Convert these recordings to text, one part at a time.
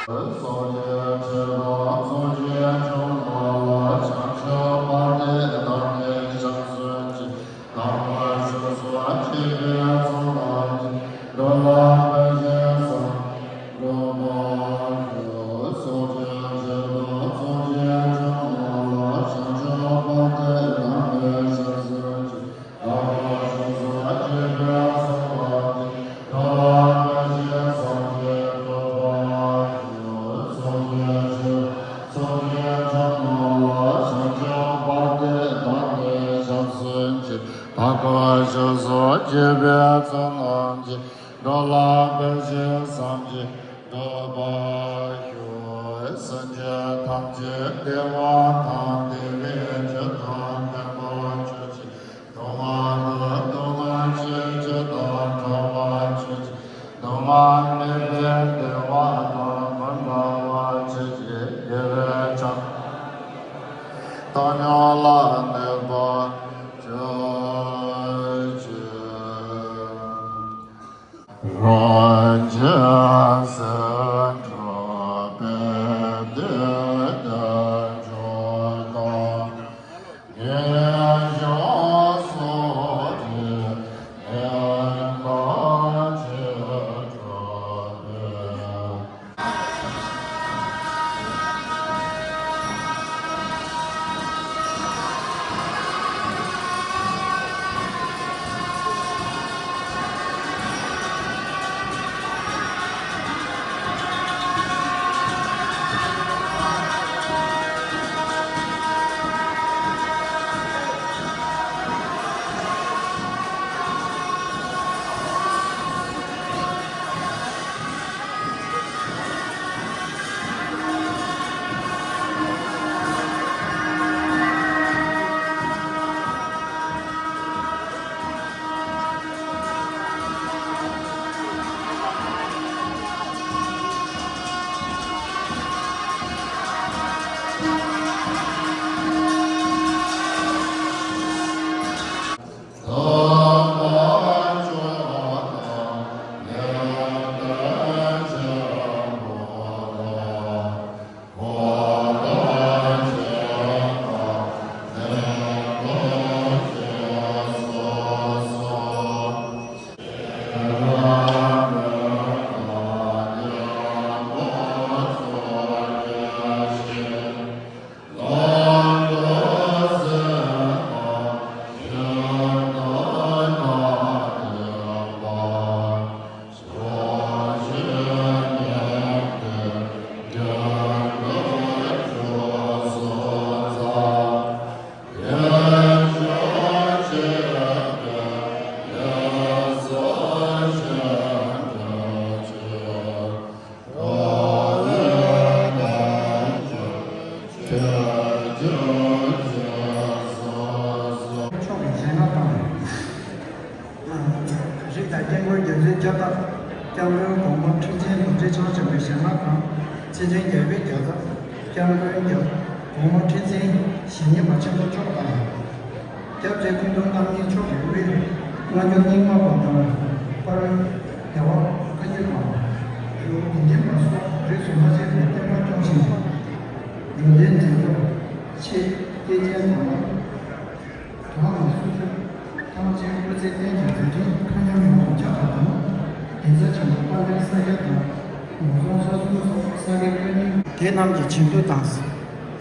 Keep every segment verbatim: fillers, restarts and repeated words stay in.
སངས་རྒྱས་ཆོས་དང་སངས་རྒྱས་བྱུང་ལ་ལ། བྱང་ཆུབ་བར་དུ་བདག་ནི་ཞག་གསུམ་མཆི། དང་པོ་བཞུགས་སོ་བྱིས་པའི་ཚོགས་རྣམས་ཀྱིས། འགྲོ་ལ་ཕན་ཕྱིར་སངས་རྒྱས་འགྲུབ་པར་ཤོག་སངས་རྒྱས་ཆོས་དང་སངས་རྒྱས་བྱུང་ལ་ལ། བྱང་ཆུབ་བར་དུ་བདག་ནི་ཞག་གསུམ་མཆི། དང་པོ་བཞུགས་སོ་བྱིས་པའི་ཚོགས་རྣམས་ཀྱིས། འགྲོ་ལ་ཕན་ཕྱིར་སངས་རྒྱས་འགྲུབ་པར་ཤོག་སངས་རྒྱས་ཆོས་སངས་རྒྱས་བྱུང་ལ་ལ། བྱང་ཆུབ་བར་དུ་བདག་ནི་ཞག་གསུམ་མཆི། དང་པོ་བཞུགས་སོ་བྱིས་པའི་ཚོགས་རྣམས་ཀྱིས། འགྲོ་ལ་ཕན་ཕྱིར་སངས་རྒྱས་འགྲུབ་པར་ཤོག་སེམས་ཅན་ཐམས་ཅད་བདེ་བ་དང་བདེ་བའི་རྒྱུ་དང་ལྡན་པར་གྱུར་ཅིག་སྡུག་བསྔལ་དང་སྡུག་བསྔལ་ཆེ་ཆུང་དང་བྲལ་བར་གྱུར་ཅིག་སྡུག་བསྔལ་མེད་པའི་བདེ་བ་དང་མི་འབྲལ་བར་གྱུར་ཅིག་དགེ་བའི་བྱ་བཏང་སྙོམས་ལ་གནས་པར་གྱུར་ཅིག་རང་རྒྱལ་སྲིད་གྲོལ་པའི་བདེ་བའི་རྒྱུ་དང་། ངེས་འབྱུང་སོགས་ཀྱིས་ནི་ཐམས་ཅད་གྲུབ་པའི། མཆོག་གི་ཞལ་སྔ་དང་། རིགས་དང་སྐྱེ་དངོས་རྒྱལ་མཚན་ཁྱབ་བདག་སྐྱབས་མགོན་གོང་མ་ཁྲི་ཆེན་རྡོ་རྗེ་འཆང་ཆེན་པོའི་ཞལ་སྔ་དང་། སེ་ཆེན་རྒྱལ་པོའི་རྒྱལ་ཚབ་སྐྱབས་མགོན་རྒྱལ་གོང་མ་ཁྲི་འཛིན་ཞི་མཉེས་པ་ཆེན་པོ་མཆོག་དང་། སྐྱབས་རྗེ་ཀུན་འདུས་རྣམ་གཉིས་མཆོག་གི་དབུས་སྔ་འགྱུར་རྙིང་མ་པ་དང་། དཔལ་རྒྱལ་བ་བཀའ་བརྒྱུད་དང་། འཇུ་བདེ་ཆེན་པ་སོགས་རིས་སུ་མ་ཆད་པའི་བསྟན་པ་སྐྱོང་ཞིང་། འགྲོ་དོན་མཛད་སྐྱོང་ཆེད་སྐྱེས་ཆེན་དང་། དོན་ལ་སུ་ཚོད་ཐམས་ཅད་སྐུ་ཚེ་བརྟན་ཅིང་མཛད་འཕྲིན་མཁའ་མཉམ་ཡོང་བར་ཕྱག་བྲིས་དང་། གདན་ས་ཆེན་པོ་དཔལ་ལྡན་ས་སྐྱ་དང་། ངོ་སྲུང་ས་གསུམ་སོགས་ས་དགེ་བཀའ་རྙིང་དེ་རྣམས་ཀྱི་བྱིན་མཐུ་དང་།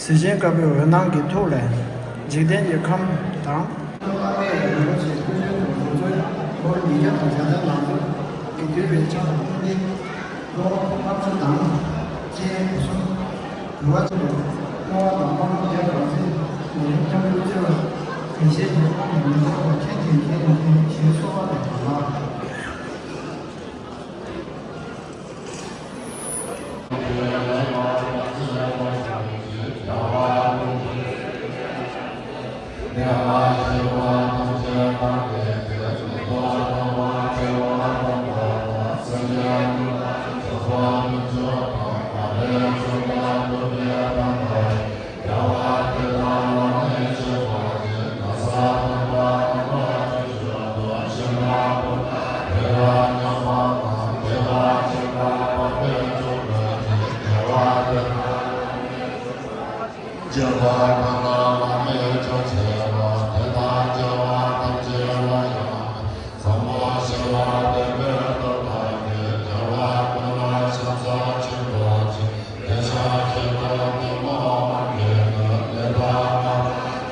གཟི་ཆེན་དཀར་པོའི་འོད་སྣང་གི་ཐུགས་ལས་འཇིག་རྟེན་གྱི་ཁམས་དང་། ཏཱ་ལའི་རིན་པོ་ཆེ་སྐུ་མདུན་དུ་ལོ་ཚོད་ལོ་ཉིས་བརྒྱ་དང་བརྒྱད་བརྒྱ་ལང་ཚོ་གི་དུས་པའི་ཆ་དང་སྟོན་ཏེ། སློབ་དཔོན་དམ་ཆོས་དང་། སྤྱན་རས་གཟིགས། གུས་པ་ཆེན་པོ། སྨྲ་བ་དང་སྨྲ་བ་རྒྱ་གར་འཛིན། ངེས་ལེགས་སྐྱབས་འགྲོ་བརྩེ་བ། དགེ་བཤེས་ཉེར་དྲུག་གི་མི་ཚོགས་པ་མཁན་ཆེན་མཁན་ཡོན་ཏན་ཞེས་གསོལ་བ་འདེབས་པ་ལགས། སྐྱེ་བ་ཀུན་ལ་བླ་མེད་སྤྱོད་བྱེད་པ། དེ་དག་སྐྱེ་བ་ཐམས་ཅད་ལ་ཡང་། བཟང་པོ་ཞི་བ་དེ་སྦེ་ཐོབ་པ་ཉིད། སྐྱེ་བ་ཀུན་ལ་ཕྱག་འཚལ་མཆོད་པ་ཆེ། དེ་ཕྱག་བྱེད་དང་དེ་མ་མ་གྱུར་ནས། ལས་དང་མ་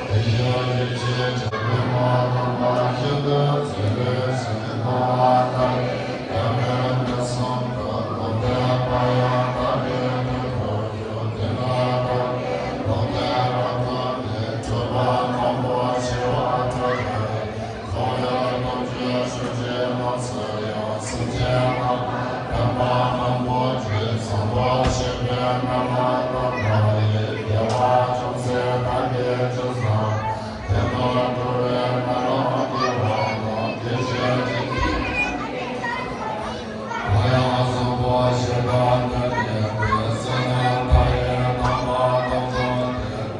དེ་བཞིན་ཡེ་ཤེས་ཆེན་པོའི་མ་དང་མ་ཞིག་ཏུ་ཚེ་ལས་ཤིང་ཐོག་ལ་ལྟ་བའི་ཡ་མེད་མི་གསུམ་དུ་ལོག་འདོད་པ་ཡང་དག་པའི་དོན་དུ་གྱུར། དེ་ལ་བདག་གིས་ལོག་འདོད་པ་ཐོབ་ནས་སྤྱོད་པ་མང་པོ་ཞི་བར་སྤྲོས་པ་ཡིས། འཁོར་བའི་སྡུག་བསྔལ་ཤུགས་ཆེན་རྣམས་སེལ་ཡང་། སེམས་ཅན་རྣམས་དང་ལྡན་པ་མང་པོ་ཅིག་བཟང་པོ་ཞིག་པའི་རྣམ་པར་ཐར་པ་ཡི། དགེ་བ་ཅུང་ཟད་བདག་གིས་ཅི་བསགས། དེ་དག་འགྲོ་བའི་སྨོན་ལམ་བགྱི་བ་དང་། དེ་བཞིན་གཤེགས་པ་ཡང་བཟང་པོ་ཞིག་དང་ལྡན་པའི་བསོད་ནམས་མཐའ་ཡས་རྣམ་པ་སྣ་ཚོགས་ཏེ།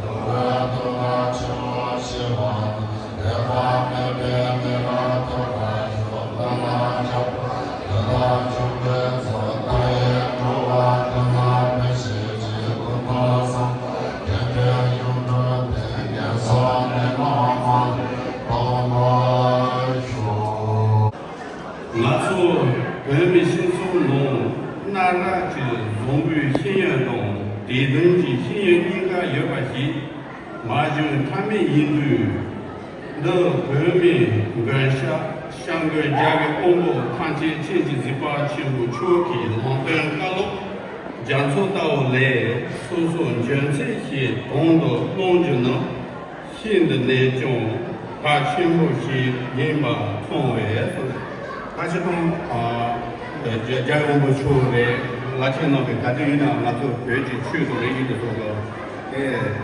འགྲོ་བའི་སྡུག་བསྔལ་ཆེན་པོ་ཞི་བ་དང་། འབྲལ་བ་མེད་པའི་མི་ལ་ཐོབ་པར་ཤོག། བླ་ན་མཆོག་ཏུ་བསྟན་པ་འཇུག་པའི་ཚོགས། མཐའ་ཡས་འགྲོ་བ་ཀུན་ལ་ཕན་བྱེད་ཅིང་། ཀུན་ཏུ་བཟང་པོ་དགེ་འདུན་གཞུང་དུ་བསྟེན། ངན་སོང་གནས་ལྔ་མ་ལུས་ཐོབ་པར་ཤོག། ང་ཚོ་བོད་མི་སྤྱི་ཚོགས་ནང་གནའ་རབས་ཀྱི་བཟང་པོའི་ཤེས་ཡོན་དང་དད་འདུན་གྱི་ཤེས་ཡོན་གཉིས་ཀ་ཡོད་པ་ཞིག་མ་བྱུང་ཐབས་མེད་ཡིན་དུས། འདི་བོད་མིའི་མགོན་སྐྱབས་སྐྱབས་མགོན་རྒྱལ་བའི་དབང་པོ་ཐམས་ཅད་མཁྱེན་ཅིང་གཟིགས་པ་ཆེན་པོ་མཆོག་གི་ལམ་སྟོན་བཀའ་སློབ་རྒྱ་མཚོ་ལྟ་བུ་ལས་སོ་སོ་འཇོན་ཚད་ཀྱིས་དོན་དུ་གནང་རྒྱུ་ནི། ཤིན་ཏུ་ནས་ཀྱང་ཕར་ཕྱིན་པོ་ཞིག་ཡིན་པ་མཐོང་བས་སོ། ད་ཕྱི་ཐོང་རྒྱལ་དབང་པོ་མཆོག་རེད། བླ་ཆེན་རྣམ་པས་ག་དུས་ཡིན་ནའང་ང་ཚོ་བོད་ཀྱི་ཆོས་དང་རིག་གཞུང་དེ་ཚོ་ལ་དེ་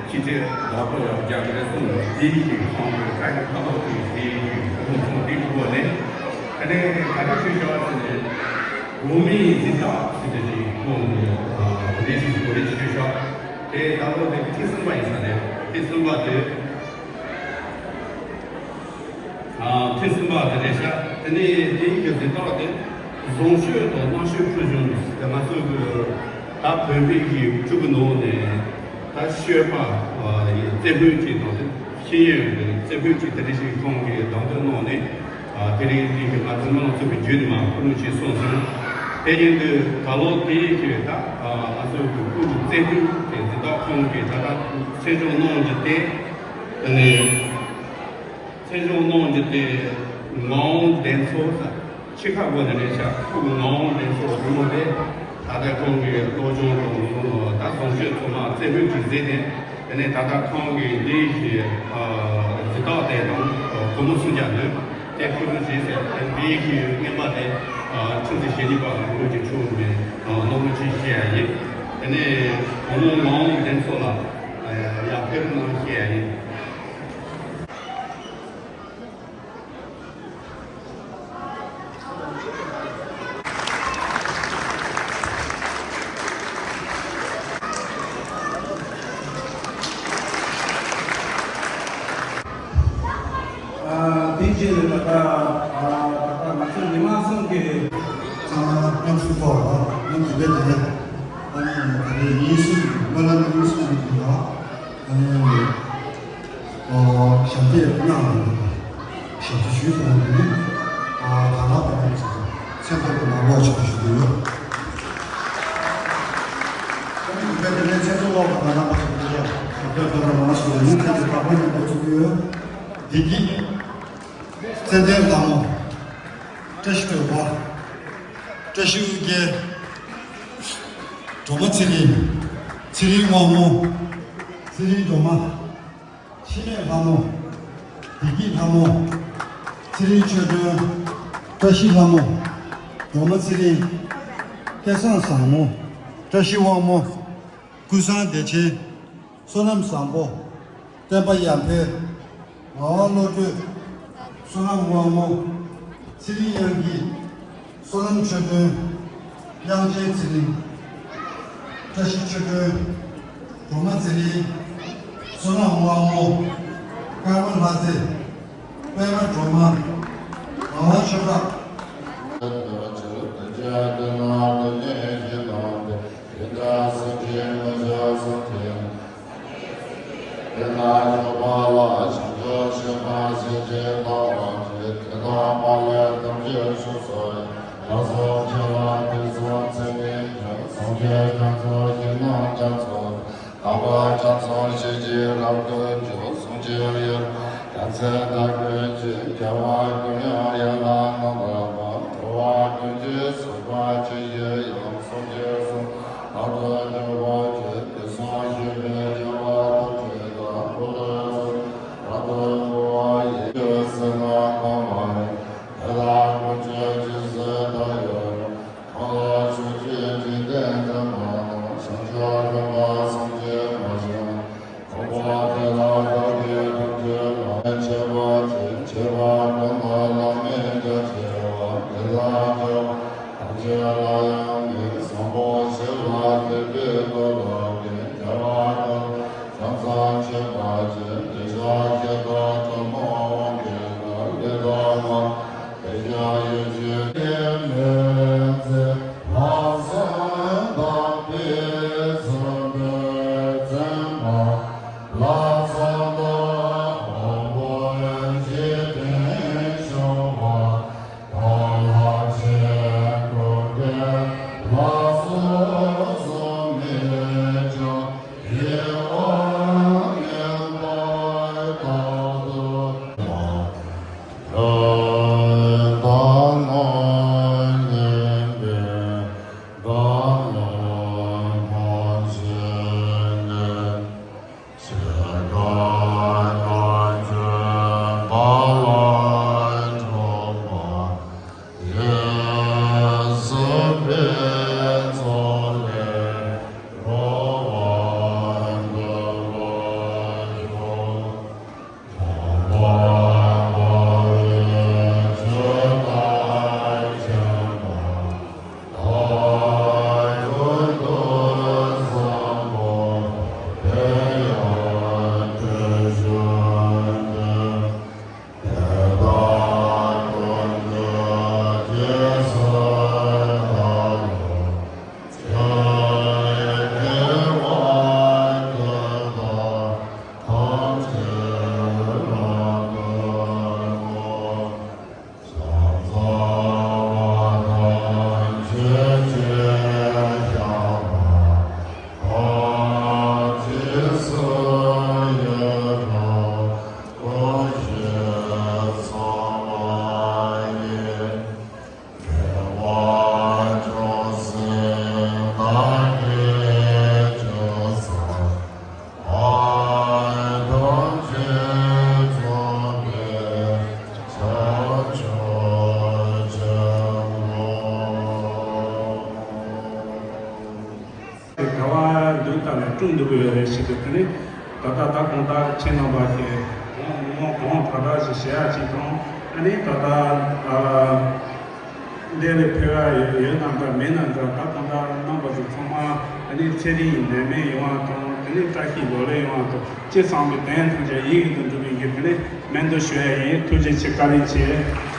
ཅི་བྱེད་བདག་པོ་ཡང་རྒྱག་གི་རེད་གསུངས་ནས། དེའི་ཞིག་མཐོང་བས་ད་ཡང་ཁ་ལོག་དེའི་དེའི་ཞིག་ཁོང་ཚོ་དེ་གུ་བ་ནས་ད་ནས་ག་དུས་ཆོས་བྱ་བ་ཟེར་ནས་འོ་མའི་འཛིན་སྟངས་ཟེར་དེ་ཞིག་ཁོང་ནས་དེ་ཞིག་གོ་རེ་ཆོས་བྱ། དེ་ད་ལོ་དེ་ཐེངས་གསུམ་པ་ཡིན་ས་རེད། ཐེངས་གསུམ་པ་དེ། ཨ། ཐེངས་གསུམ་པ་དེ་རེད་ཤག། དེ་ནས་དེ་ཡིན་གྱི་འཛིན་སྟངས་དེ་བཟང་སྤྱོད་དང་རྣམ་དཔྱོད་ཕུལ་བྱུང་དེ་ང་ཚོ་གི་ད་བོད་པའི་གི་ཕྲུ་གུ་ནང་ནས་ད་སྤྱོད་པ་ཡི་རྩེ་ཕུད་ཅིག་དང་དེ་ཤེས་ཡོན་གྱི་རྩེ་ཕུད་ཅིག་དེ་འདྲ་ཞིག་ཁོང་གིས་གདམ་གཏོད་གནང་ནས། ཨ། དེ་རིང་འདི་གི་ང་ཚོ་སྨོན་ལམ་ཚོགས་པའི་བརྒྱུད་ནས་མར་ཁོ་རང་ཞིག་གསུངས་སོང་། དེ་ཡིན་དུས་ད་ལོ་དེའི་ཞོལ་ད་ང་ཚོ་གི་སྐུ་གི་བརྩེ་དུང་གི་འཛིན་སྟངས་ཁོང་གིས་ད་ལྟ་ཆེད་སྦྱོང་གནང་རྒྱུ་དེ། དེ་ནས་ཆེད་སྦྱོང་གནང་རྒྱུ་དེ་ངག་དབང་ལྡན་ཚོགས་ས་ཆི་ཁ་གོ་ནས་རེད་ཤག། སྐུ་གི་ངག་དབང་ལྡན་ཚོགས་རི་མོ་དེ་ད་ལྟ་ཁོང་གི་སློབ་སྦྱོང་དང་ད་བཟང་སྤྱོད་ཚང་མ་རྩེ་ཕུད་ཀྱིས་མཛད་དེ། དེ་ནས་ད་ལྟ་ཁོང་གིས་འདིའི་གི་འཛིན་སྟངས་དེ་དང་སྒོར་མོ་སུམ་བརྒྱ་ནོས་དེ་ཁུ་བསྡུ་བྱས་ཟེར། དེ་འདིའི་གི་རྔན་པ་དེ་ཆུ་ཚོད་ཞེ་གཉིས་པ་ལ་ལོ་གཅིག་ཆུང་མེད་སློབ་མ་གཅིག་བཤད་ཡ་ཡིན། དེ་ནས་སྒོར་མོ་ངག་དབང་ལྡན་ཚོགས་ལ་ཡར་ཕེབས་གནང་བཤད་ཡ་ཡིན། ཨ། དེའི་རྗེས་ལ་ད་ལྟ་ཨ། ད་ལྟ་ང་ཚོ་མི་མང་གསུམ་གྱིས་ཚང་མ་མཉམ་ཞུགས་ཐོག་ལ་མཉམ་དུ་སྦས་ཏེ། ཨ་ནི་ད་ལྟའི་ཉིན་གསུམ་གྱི་སྨོན་ལམ་ཉིན་གསུམ་གྱི་ནང་ཨ་ནི། ཨོ། ཞབས་བརྟན་གནང་བའི་ཞབས་ཕྱི་ཞུས་གཏོང་བ་ཡིན། ཨོ། ད་ལྟ་བར་དུ་མཚན་ཐོག་ཏུ་མ་ལོག་ཆོག་ཞུ་གི་ཡོད། ཨ་ནི་དེ་ནས་མཚན་ཐོག་ལོག་པ་ད་ལྟ་བར་དུ་ཡོད། ཞབས་བརྟན་ད་ལྟ་མ་ཞུ་བ་ཡིན། མཚན་ཐོག་ལོག་པ་ཡིན་པ་ཚུགས་ཀྱི་ཡོད། བདེ་སྐྱིད། ཙན་དན་ལྷ་མོ། བཀྲ་ཤིས་སྒྲོལ་མ། བཀྲ་ཤིས་དབུ་རྒྱན། སྒྲོལ་མ་ཚེ་རིང་། ཚེ་རིང་དབང་མོ། ཚེ་རིང་སྒྲོལ་མ། འཆི་མེད་ལྷ་མོ། བདེ་སྐྱིད་ལྷ་མོ། ཚེ་རིང་ཆོས་སྒྲོན། བཀྲ་ཤིས་ལྷ་མོ། སྒྲོལ་མ་ཚེ་རིང་། སྐལ་བཟང་བཟང་མོ། བཀྲ་ཤིས་དབང་མོ། ཀུན་བཟང་བདེ་ཆེན། བསོད་ནམས་བཟང་པོ། བསྟན་པ་ཡར་འཕེལ། ངག་དབང་བློ་གྲོས། བསོད་ནམས་དབང་མོ། ཚེ་རིང་དབྱངས་སྐྱིད། བསོད་ནམས་ཆོས་སྒྲོན། དབྱངས་ཅན་ཚེ་རིང་། བཀྲ་ཤིས་ཆོས་སྒྲོན། སྒྲོལ་མ་ཚེ་རིང་། བསོད་ནམས་དབང་མོ། ཀརྨ་ལྷ་རྩེ། པད་མ་སྒྲོལ་མ། ངག་དབང་ཆོས་གྲགས། དེ་འདྲ་སེམས་ཅན་མ་བྱ་སེམས་ཅན། རྣམས་རྒྱ་མཚོ། དམ་པ་རྒྱ་མཚོ་ཞེས་བགྱི་རབ་ཏུ་བརྗོད། གསུང་ཆེན་ཡོན་ཏན་ཚེ་དང་ཀུན་གྱི་རྒྱལ་བ་ཀུན་ཡང་ཡང་ན་ནོ་ལ་མ། འགྲོ་བ་ཀུན་གྱི་སྲིད་པ་ཇི་བཞིན་ཡང་། སངས་རྒྱས་གསུང་རབ་ཏུ་བརྗོད་པ་ཇི། དེ་གསུང་ཞུས་པས་རྒྱལ་བ་ཐམས་ཅད་དང་། འགྲོ་བའི་སེམས་རབ་ཏུ་སྒོམ་པ་ཡི། ཀྱི་སེམས་ལ་གོམས་པ་ཡི། དེ་དག་ཀུན་གྱི་རྗེས་སུ་བདག་ཡོད་ན། གང་ལ་ཕྱོགས་ཀྱི་འཇིག་རྟེན་དུ་མ་ནོར། བྱང་ཆུབ་སེམས་དཔའ་སངས་རྒྱས་མ་བྱོན། གོམས་པ་དེ་དག་བདག་གིས་ཐམས་ཅད་ལ། ཆོས་པ་ཆོས་བྱེད་པ་ཀུན་ལ་བླ་མེད་རྒྱ་ཆེ་བ། དེ་དག་བྱ་བ་ཐམས་ཅད་ལ་ཡང་མི་བཟང་པོ་ཞིག་ལ་དད་པའི་སྟོབས་ལ་བརྟེན། རྒྱལ་བ་ཀུན་ལ་ཕྱག་འཚལ་མཆོད་པ་ཅན། དེ་ཕྱིར་ཁྱེད་དང་ཐུན་མོང་དབང་གིས་ནི། ལས་དང་མ་ལས་ཀྱང་ཡིད་ཀྱིས་ཀྱང་མི་འཛིན། ལྷག་བསམ་དམ་པའི་ཚོགས་འདུས་བཙུན་པ། ལྷ་ཚོགས་དང་དབང་པོ་འཇིག་རྟེན་སྐྱོང་བ། དང་ལྷ་ཆེན་ཀུན་དགའི་ལྷ་ཚོགས་གསུམ་ནས་ཀྱང་། ཡིད་འོང་མོས་པ་རྟག་ཏུ་བསྔོ། ལྷོད་དང་ནོར་སྙིང་པོའི་དགའ་སྣང་མ་བྱེད་ལས། ཆོས་འགའ་ཉམས་སུ་བླང་བ་ལ་སྤྲོ་བ་ཡིས། སྲིད་པའི་མཚོ་ལས་སྒྲོལ་བར་འདོད་པར་ཤོག། དགའ་བ་འདུག་ད་ལས་སྤྲོ་འདུག་གི་ཡོད་རེད་ཞེས་པའི་དེ་ནི་ད་ལྟ་ད་གང་ལྟར་ཁྱེད་རྣམ་པ་གིས་དགོངས་དགོངས་དག་དག་ཞིག་བཞེས་ཡ་ཅིག་དང་། ཨ་ནི་ད་ལྟ་ཨ་འདས་པའི་ཕེབས་ཡ་ཡོད་ན་འདྲ་མེད་ན་འདྲ། ད་གང་ལྟར་རྣམ་པ་ཚོ་ཚང་མ་ཨ་ནི་ཚེ་རིང་ནད་མེད་ཡོང་བ་དང་། དེ་ནི་བཀྲ་ཤིས་ལོ་ལེགས་ཡོང་བ་དང་། ཅི་བསམ་པའི་དོན་ཐམས་ཅད་ཡིད་ཀྱི་དུ་འགྲུབ་པའི་གི་དེ་ནི་སྨོན་འདུན་ཞུ་ཡ་ཡིན། ཐུགས་རྗེ་ཆེ། བཀའ་དྲིན་ཆེ།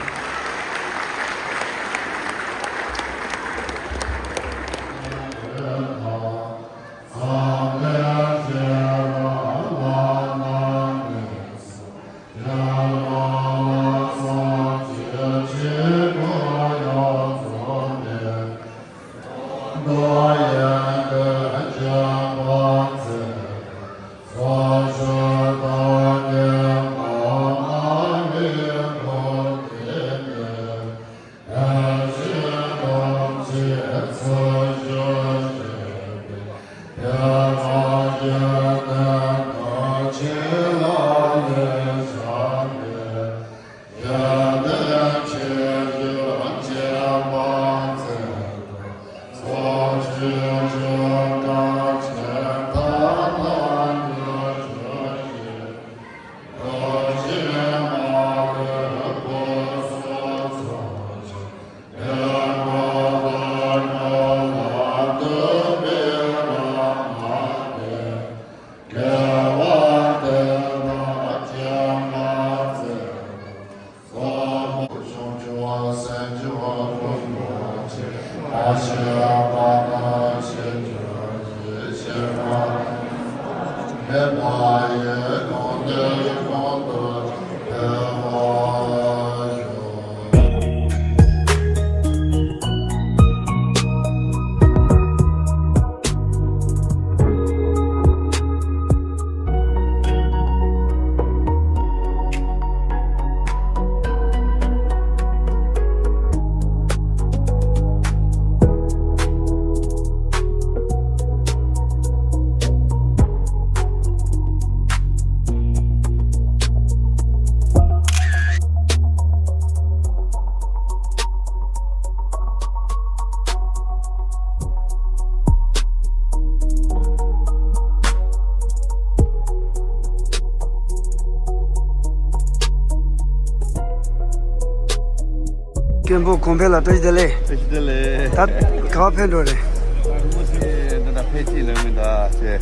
མགོན་པོ་གོང་འཕེལ་ལགས་བཀྲ་ཤིས་བདེ་ལེགས། བཀྲ་ཤིས་བདེ་ལེགས། ད་ག་པར་ཕེབས་འགྲོ་རེད། ད་རུ་མོ་ཚེ་འདི་ད་ཕེབས་ཅིག་ལོན་མི་ད་ཆེ།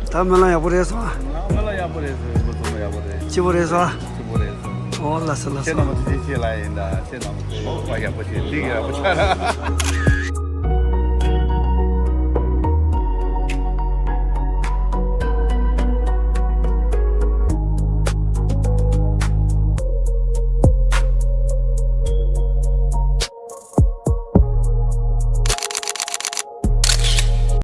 ད་སྨོན་ལམ་ཡག་པོ་རེད་སོང་ཨ། སྨོན་ལམ་ཡག་པོ་རེད་ཟེར་མགོ་རྩོམ་ཡག་པོ་རེད། སྐྱིད་པོ་རེད་སོང་ཨ། སྐྱིད་པོ་རེད་སོང་། ཨོ་ལགས་སོ་ལགས་སོ། ཁྱེད་རྣམ་པ་ཐུགས་རྗེ་ཆེ་ལ་ཡིན་ད་ཁྱེད་རྣམ་པ་ཚོ་ཡག་པོ་བྱེད་འགྲིག་ཡག་པོ་ཆགས་ར།